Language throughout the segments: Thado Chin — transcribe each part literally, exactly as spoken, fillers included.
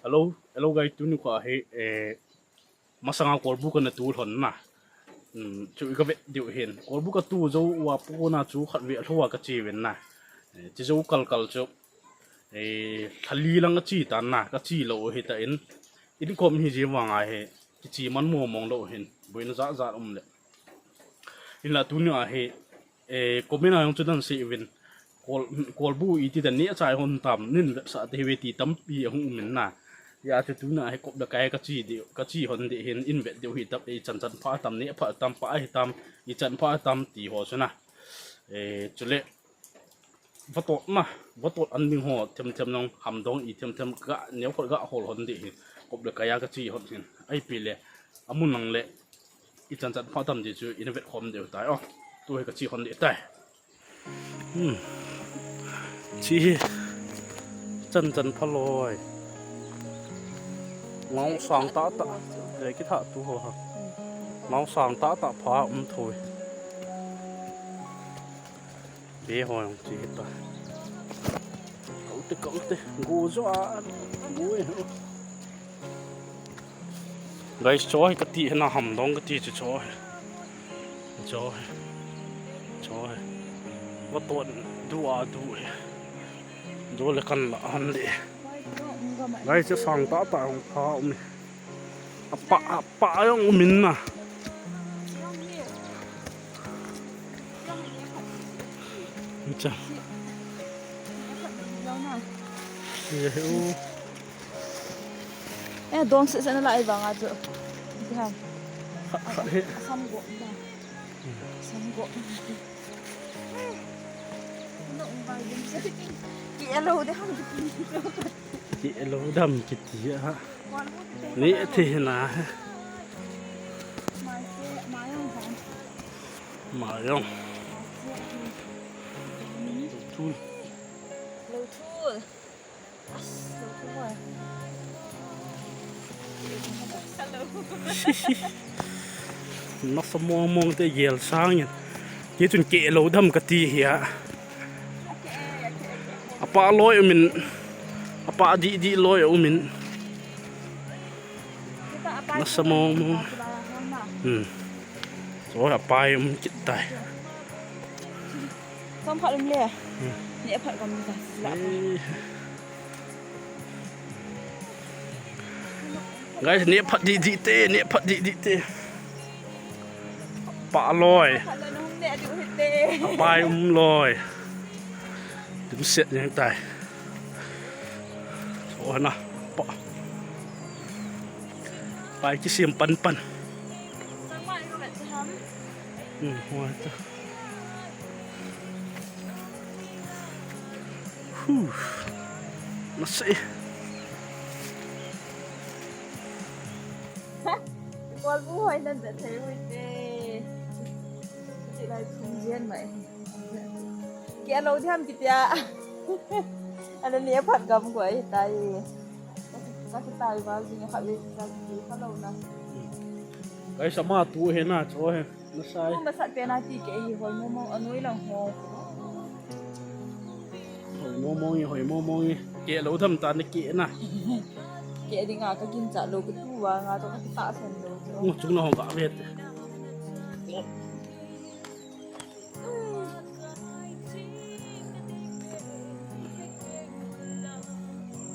Hello, hello guys, tuni kho hi, eh, masanga kolbu kana tu lhon na. Hmm, chu i ka vet diu hin. Kolbu ka tu jou uva pona chu khat ve lhou a ka che uvin na. Eh, che jou kal kal chu. Eh, lha li lang ka che tan na, ka che lou hi ta in. In kom hi ji vang a hi, kiche man mong mong lou hin. Boina jat jat um le. Hinla tuni a hi, eh, comment a jong chu dan sei uvin. Kol, kolbu iti dan neh chai hon tam, nin vetsah te hi ve ti tampi ahung um in na. Hijeh chun tuni a hi kop le kai ka che diu, ka che hon ding hin in vet diu hi tam, eh, chan chan pha tam, neh pha tam, pha hi tam, ichan pha tam ti ho chu na. Eh, chule, vatot na, vatot an ding ho, them them jong, hamdong i them them, ga, neo khat ga hol hon ding hin, kop le kai a ka che hon hin. Ahi pi le, amun nang le, ichan chan pha tam ti chu, in vet khom diu tai, o. Tu hi ka che hon ding tai. Hmm. Che hi, chan chan pha loi. Ngau sang tah tah, eh, kitha tu ho ha. Ngau sang tah tah pha um thoi. Be ho jong che ta. Kau te, kau te. Go jo a. Go e. Guys, cho hi ka ti hi na, hamdong ka ti chu cho hi. Cho hi. Cho hi. Vatot du a du hi. Du le kan la han de. Guys, chu sang tah tah hung pha um e. Apa, apa jong um in na. Cha. Ye u. Eh, dong se se na lai vang a chu. Ti ham. Khat, khat hi. Asam go na. Asam go. Keh lou dam kiti. Keh lou dam kiti a. Ni thi na. Mayong. Thul. Lou thul. Nasa mong mong te gel sang in. Kei chun keh lou dam ka ti hi a. Apa loi um in. Apa di di loi um in. Nasa mong mong. Hmm. So apa um kit tai. Som khat um le. Hmm. Ni a phat gam ni ta. Eh. Guys, neh phat didi te, neh phat didi te. Pah loi. Apai um loi. Dimset jeng tai. So na, pah. Pai kisem pan pan. Hmm, hoi ta. Huh. Nasa e. Kolbu hoi nan da thei hui te. Ti lai phung jian mai. Keh lou dam kiti a. Ana ni a phat gam ko ai tai. Ka ki tai val ding kha le ka ki kha lou na. Guys, ama tu hi na, cho hi. Nasai. Tu masat pen a ti keh hi hoi mong mong a noi lang ho. Hoi mong mong e, hoi mong mong e. Keh lou dam ta ni keh na. Keh ding a ka ginchat lou ka tu vang a to ka tahsan lou. Ngo chung na ho ga vet.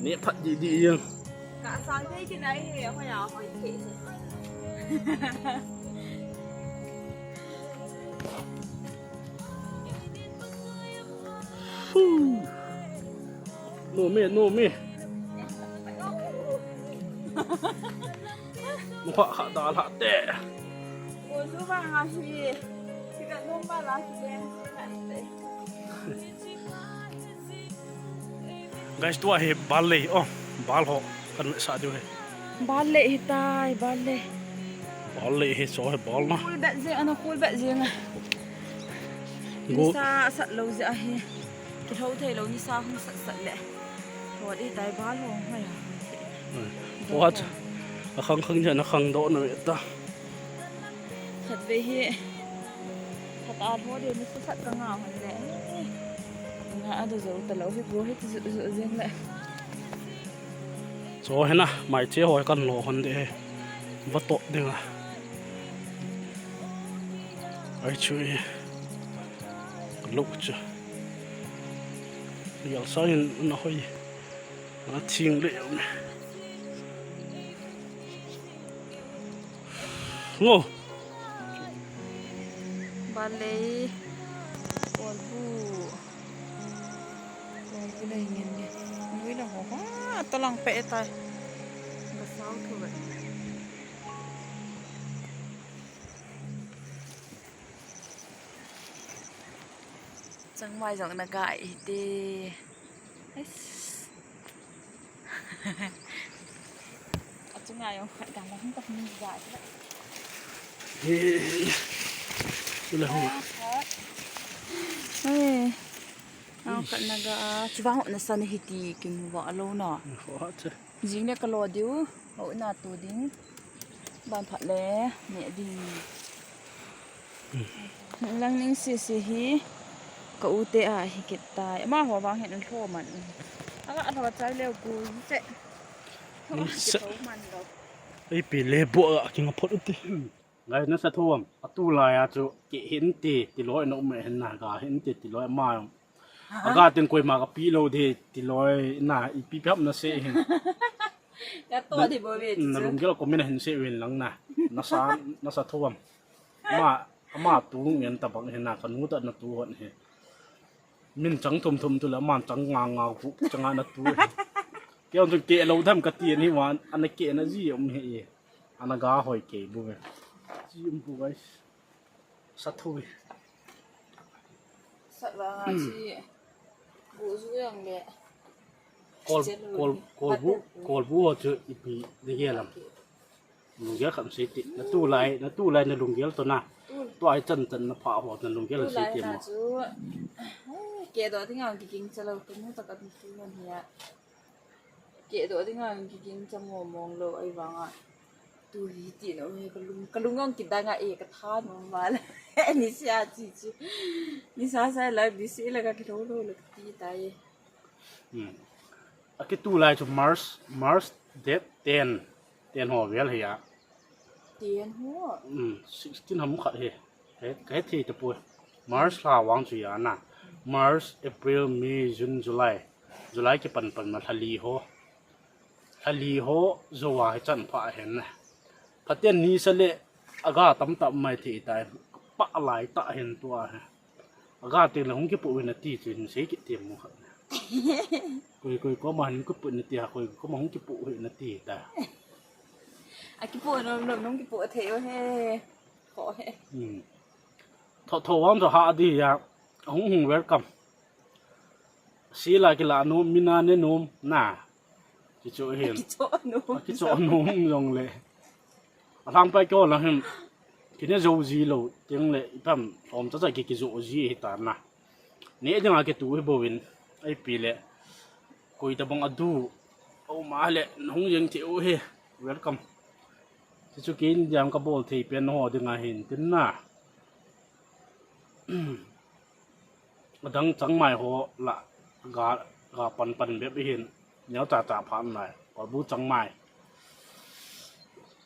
Neh phat didi jeng. Ka sang thei kinai hi, hoi a hoi thei. Huh. No me, no me. Mo kha kha da lha te. Ko su ba nga hi. Sika no ba la ki den. Guys, tua hi bal lei, oh, bal ho, kan sa diu hi. Bal lei hi tai, bal lei. Bal lei hi, so hi bal na. Kul bet jeng, ana kul bet jeng a. Go. Nisa sat lou jeh a hi. Kithou thei lou nisa hung sat sat le. Hot hi tai bal ho, hai. Hot. A khang khang jeh a na khang doh na ve ta. Khatvei hi, khat a lho ding ni khat ka ngah hon le. Nga a do zo ta lo hi go hi ti zo, zo jeng le. Cho hena, mai che hoi kan lo hon de he. Vato dinga. Ai chu e. Lo chu. Yal sa in na hoi. Na thing le me. Ngo. Balei. Kolbu. Kolbu le ngen nge. Nui le ho. Wa, to lang pe tai. Ga sao thu ve. Changmai jong na ga e te. Ais. A chunga jong khat ga la hung ta hung ga. He. Ula hung. Hey. Au khat na ga. Chuvang na sa na hiti kin wa lo na. Ho che. Jing le ka lo diu, ho na tu ding. Ban phat le, ne ding. Lang ning sisi hi, ka u te a hi kit tai. Ama ho vang hin an tho man. Aga tho chai leo gu che. Tho man lo. Ei pi le bo a king a phot u ti. Ngai na sa thom, a tu lai a chu ke hin ti, ti loi na um e hin na, ga hin ti, ti loi ma. Aha. Aga teng koima ka pi lo de, ti loi na, i pi pi hap na se hin. Ka to di bo ve chu. Na lunggel ko min hin se win lang na. Na sa, na sa thom. Ma, ama tu ngen ta bang hin na, ka nu ta na tu hon he. Min chang thum thum tu la man chang nga nga pu chang ana tu. Ke on tu ke lo tham ka ti ani wan ana ke na ji um he. Ana ga hoi ke bu ve. Ji um pu guys. Sa thu ve. Sa la nga ji. Bu ju yang le. Kol, kol, kol bu, kol bu ho chu ipi de ge lam. Lunggel khat sei ti. Na tu lai, na tu lai na lunggel to na. Tu ai chan chan na pha ho na lunggel sei ti mo. Tu lai na chu. Ai, ke do ding ang kiking cha lo, ka nu ta ka tu man hi a. Ke do ding ang kiking cha mo mong lo ai vang a. Tu hi ti no he ka lung, ka lung ang kidang a e ka tha no ma la. Ni sia chi chi. Ni sa sa la bi si la ka ki lo lo la ti tai. Hmm. A kitu lai chu March, March date ten, ten ho vel hi a. Ten ho? Hmm, sixteen ham khat hi. He, ka he thei ta poi. March lha vang chu ya na. March, April, May, June, July. July kipan pan ma lha li ho. Lha li ho jo a hi chan pha hen na. Pathen ni sa le aga tam ta mai thei tai. Pa lai ta hen tua he. Aga te le hung kipu ve na ti chu hin sei kit ti mo khat. Koi, koi, koma hung kipu na ti ha, koi, koma hung kipu ve na ti ta. A kipu nom nom, nom kipu thei o he. Ho he. Hmm. Tho, tho vang tho ha di ya. Hung hung welcome. Sila kila nom, mina ne nom, na. Kicho hin. Kicho nom. Kicho nom jong le. A thang pai ko la hin. Kine jo ji lo, ting le, ipam, om cha cha ki kijo ji hi ta na. Ne ding a kitu hi bo vin. Ai pi le. Koi ta bang a du. O ma le, hung jeng ti o hi. Welcome. Ti chu kin jam ka bol thei pen ho ding a hin tin na. Adang changmai ho la ga, ga pan pan bep hin. Neo cha cha phan lai. Ko bu changmai.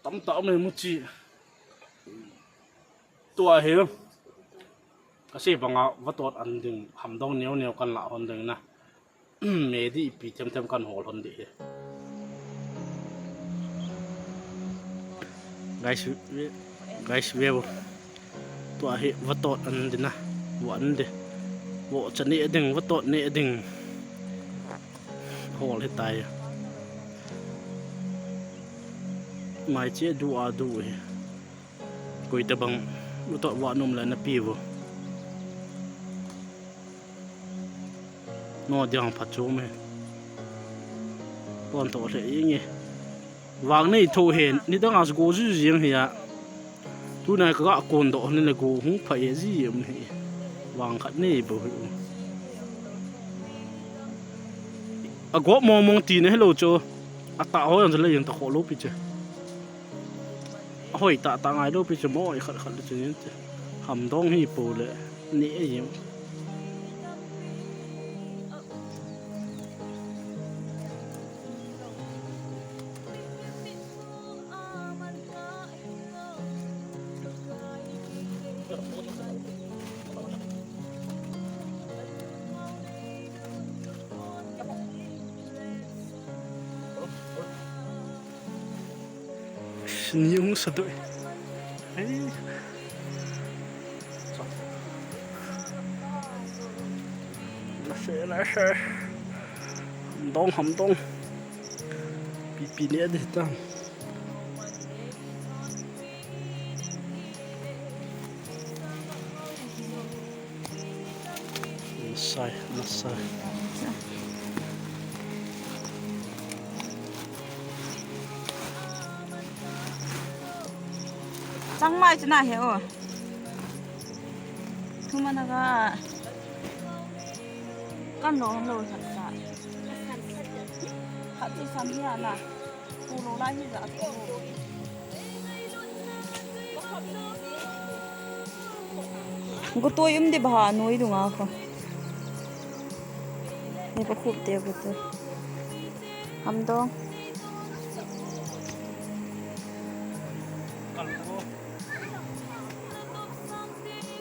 Tam ta um he mu chi. Tua he. Ka se banga vatot an ding ham dong neo neo kan la hon ding na. Me di pi them them kan hol hon di he. Guys, we, guys, we bo. Tua hi vatot an ding na. Vo an ding. Vo cha ne ding, vatot ne ding. Hol hi tai. Mai che du a du hi. Koi ta bang, u to va nom la na pi vo. No diang pha chu me. Pon to le inge. Vang nei tho hen, ni dang as go ju jing hi a. Tu nai ka ga kon do ni le go hung pha e ji em hi. Vang khat nei bo hi. A go mong mong ti ne hello cho. A ta ho yang le yang ta kho lo pi che. A hoi ta ta ngai lo pi chu mo i khat khat le chu nin te. Ham dong hi po le ni e yim. Ni hung sa doi. Ai. Lase, lase. Hamdong, hamdong. Pipi ne di ta. Nasai, nasai. Changmai chu na he o. Thuma na ga. Kan lo, lo sa sa. Khat chu sam hi a na. Gutoi um di baha noi dunga kho. Ni pa khup te gutoi. Hamdong.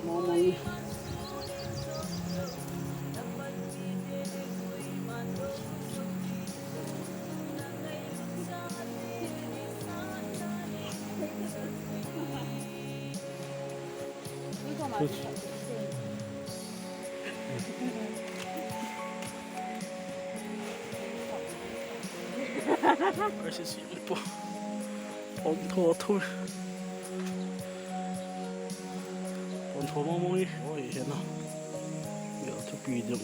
Mong mong. Kasi simple. Pom tho tho. Pom tho mong mong e. Oi, hena. Ya, thupi dum.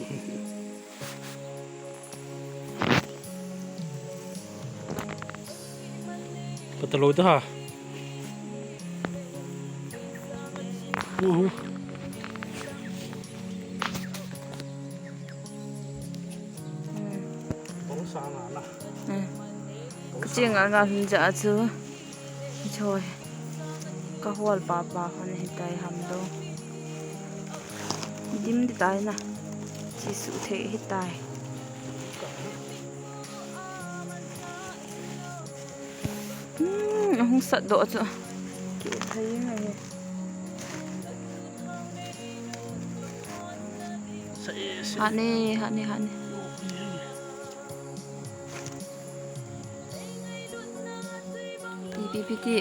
Patalo ta ha. Uhu. Pong sa na na. Hmm. Pong sa. Kaching anga hin ja chu. Choi. Ka hol pa pa hon hitai ham do. Dim di tai na. Chi su the hitai. Hmm, hung sat do chu. Ki thai ngai. Sa e, sa e. Ha ne, ha ne, ha ne. Pi, pi, pi ti.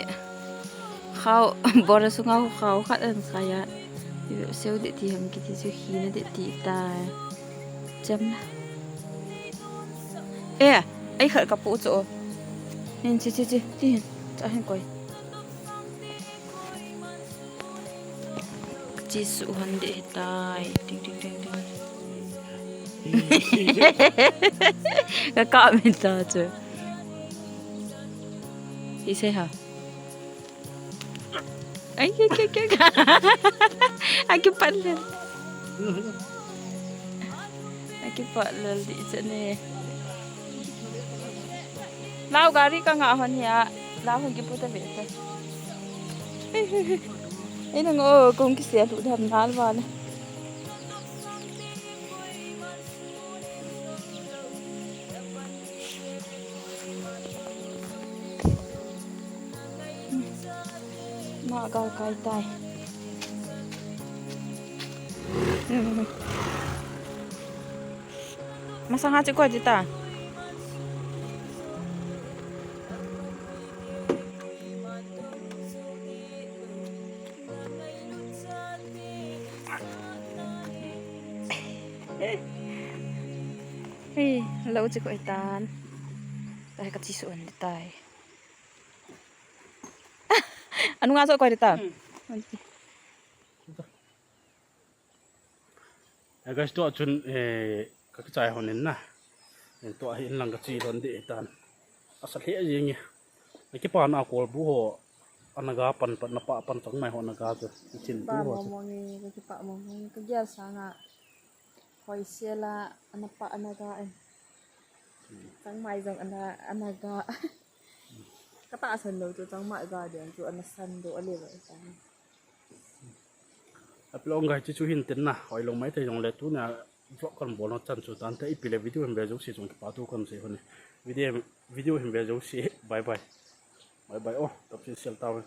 Khao, bora sunga khao khat an khaya. Pi, seu de ti ham kiti chu khina de ti ta. Cham na. E, ai khat ka pu chu. Nin chi, chi, chi, ti hin. Cha hin koi. Chi su hon de tai. Ding, ding, ding, ding. Ka ka min ta chu. Isei ha. Ai, ke, ke, ke, ke. Ai, ke pat lel. Ai, ke pat lel di chane. Lau gari ka nga hon hia. Lau hon ki puta ve ta. Ai, nang o, kong ki sia lu dam nal wale. Ma gal kai tai. Masanga chi koi di ta. Hei, lo chi koi tan. Tai ka chi su an tai. Anu nga so koi ta. Hmm. August to chun, eh, ka kichai hon in na. Eh, to hin lang ka chi hon de tan. Asa le jing e. Ki pa na kol bu ho. Anaga pan pan na pa pan chang mai ho naga chu. Chin tu ho. Mong mong e, ka ki pa mong mong e, ka gel sanga. Hoi sela, ana pa anaga e. Chang mai jong ana, anaga. Ka tahsan lou chu changmai ga ding chu ana san doh a le va ta. Api long gai chu hin tin na, hoi long mai te jong le tu na vlog kan bol na chan chu tan te ipi le video hin ve jouse jong kipa thu kan sei hon e. Video, video hin ve jouse, bye bye. Bye bye o, tap si sel ta ve.